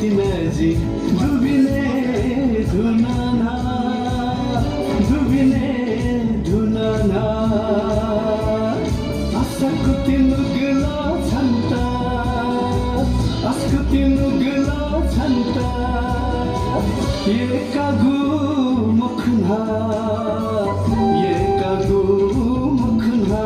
अति नजिक डुबिने धुनाना डुबिने धुनाना आशाको तिनुगला छन्ता आशाको तिनुगला छन्ता एकागु मुखना एकागु मुखना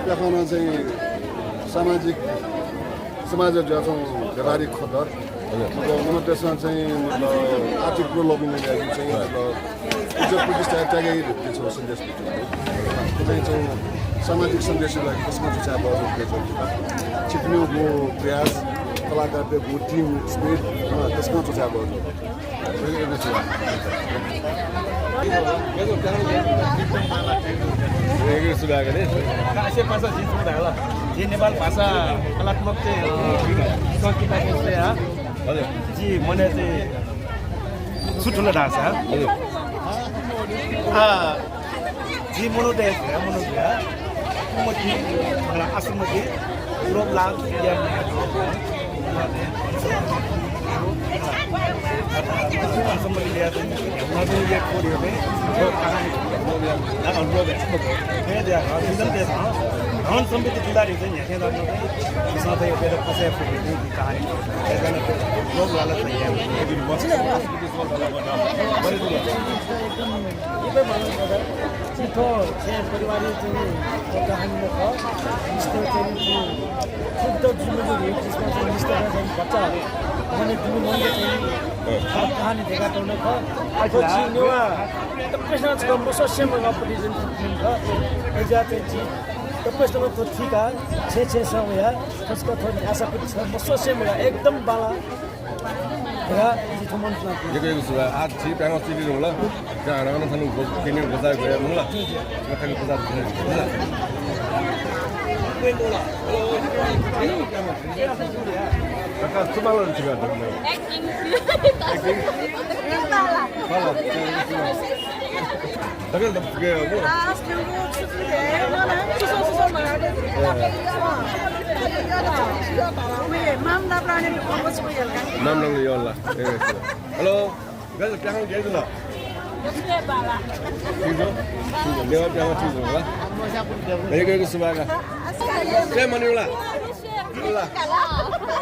देखाउन चाहिँ सामाजिक समाजहरू जान्छौँ व्यावहारिक खबर मतलब त्यसमा चाहिँ मतलब आर्थिक डेभलपमेन्ट जुन चाहिँ मतलब इज्जत प्रतिष्ठा त्यागै छ सन्देश त्यो चाहिँ सामाजिक सन्देशलाई त्यसमा चाहिँ अब छिप्नुको प्रयास कलाकारको टिम स्पिरिट त्यसमा चुचाएको हो ये नेपाल भाषा कलात्मक जी मैंने ठुलो ढाँचा जी मनोदेश आसुमती लोक लाग धन सम्पत्ति दिँदाखेरि चाहिँ यहाँ सधैँ एउटा कसै कहानी लोक लालच छिटो पारिवारिक कहानीमा छ यस्तो चाहिँ शुद्ध जिम्मेवारी जिसमा चाहिँ निष्ठा चाहिँ बच्चाहरू भने दुनुमनले चाहिँ कहानी देखा पाउने छ पछि नेवा तपाईँसँग छ मसस्यम गपटी जुन फिल्म छ एजा चाहिँ तपाईँसँग तो ठीक है छे समय उसका थोड़ी आशा कुछ मसस्यम एकदम बाला र जितो मन ये कोई सुबह आज जी पैनल सीधी रोला क्या आराम से लोग किन्हीं बता गया मुला मैं कहीं बता दूँ मुला kakak cuma lo juga ada acting kalau tapi tetap gaya bu mam nang liol lah halo guys jangan jadi dulu tidur dia jangan tidur lah ini kayak sebagai saya mana lah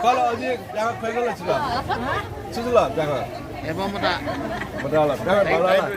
kalau aja jangan pegang lah sudah sudah jangan mudah lah jangan bawa lah